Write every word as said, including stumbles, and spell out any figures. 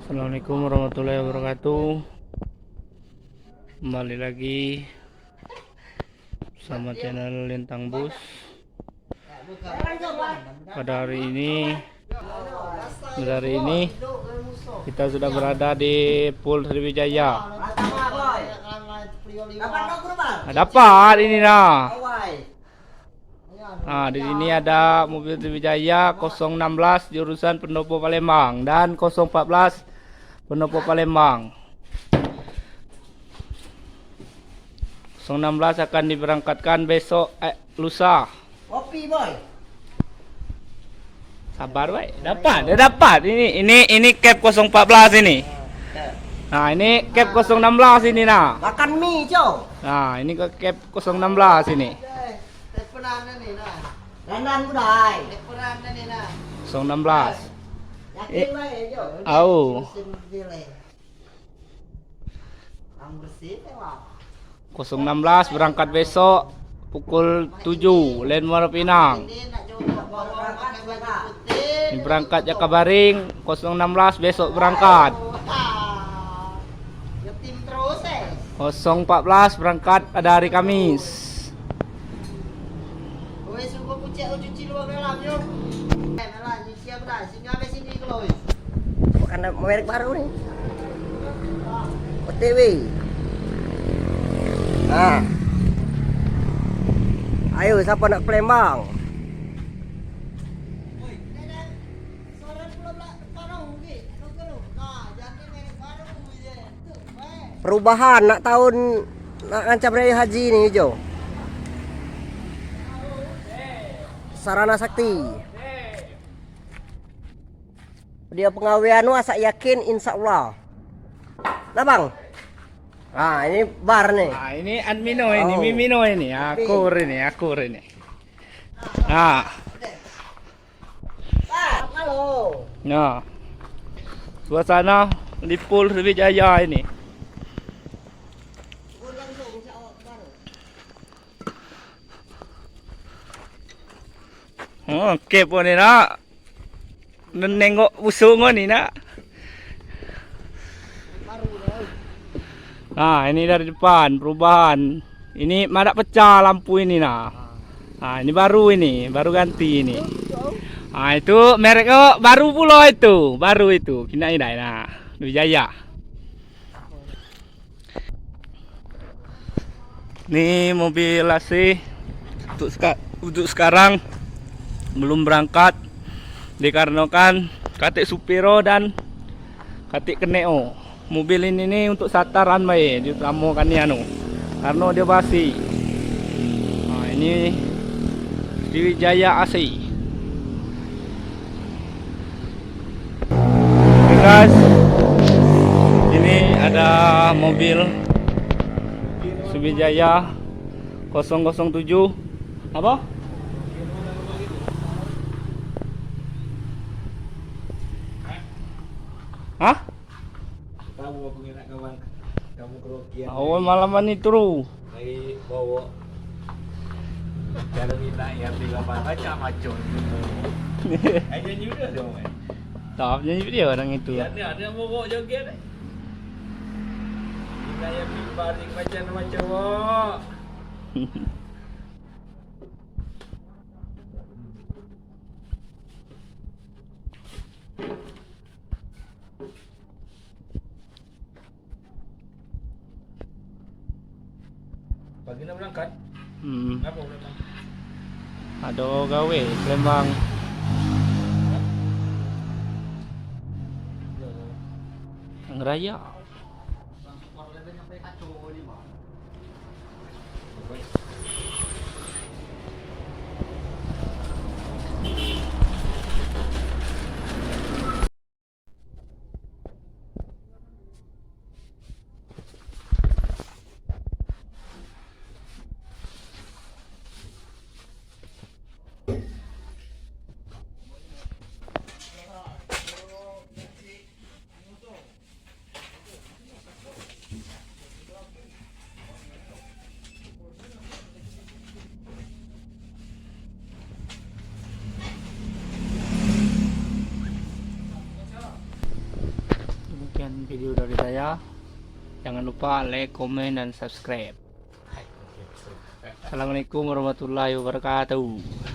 Assalamualaikum warahmatullahi wabarakatuh. Kembali lagi bersama channel Lintang Bus. Pada hari ini, pada hari ini kita sudah berada di Pool Sriwijaya. Ah, dapat ini nah. Ah, di sini ada mobil Sriwijaya kosong enam belas jurusan Pendopo Palembang dan kosong empat belas Pendopo Palembang. Kosong enam belas akan diberangkatkan besok, eh, lusa. Kopi, boy. Sabar, boy. Dapat, dia dapat. Ini, ini, ini kep kosong empat belas ini. Nah, ini kep kosong enam belas ini, nah. Makan mie, Cok. Nah, ini ke kep kosong enam belas ini. Teleponan ni, nah. Dandan ku dai. Teleponan ni, nah. Kosong enam belas. Yakin, boy, Cok. Au. Kosong enam belas berangkat besok pukul tujuh, laen Muara Pinang. Ini berangkat Jakabaring, kosong enam belas besok berangkat. Kosong empat belas berangkat pada hari Kamis. Bukan merek baru ni. O T W. Nah. Ayo, siapa nak Palembang? Perubahan, nak tahun, nak ngancam raya haji ni, Jo. Sarana Sakti. Dia pengawean nu asak yakin, insya Allah. Nah, Bang. Ah, ini bar ni. Ah, ini admino ini, oh. Mimino ini. Akur ini, akur ini. Ah. Nah. Suasana di Pool Sriwijaya ini. Oh, kepo ni, nak. Nengok busung ni, nak. Ah, ini dari depan, perubahan. Ini madak pecah lampu ini, nah. Ah, ini baru ini, baru ganti ini. Ah, itu merek, oh, baru pula itu, baru itu. Kina ini, nah. Sriwijaya. Ni mobil A C untuk seka-, untuk sekarang belum berangkat dikarenakan katik supir dan katik keneo. Mobil ini ni untuk sataran bae, diutamakan ni anu. Karena dia basi. Ha, ini Sriwijaya A C. Oke, guys, ini ada mobil Sriwijaya kosong kosong tujuh. Apa? Hah? Tahu aku nak kawan kamu kerogian. Awal malam ni terus. Dari bawah. Kalau minta yang tiga baca macam. Aja juga dong, eh. Tak, nyanyi dia orang itu. Ya, ada, ada yang bawa joget, eh. Minta yang baring macam-macam, wak. Pagi nak berangkat? Hmm. Ngapa berangkat? Ada gawe, Palembang. Hah? Ngeraya. Video dari saya. Jangan lupa like, komen, dan subscribe. Assalamualaikum warahmatullahi wabarakatuh.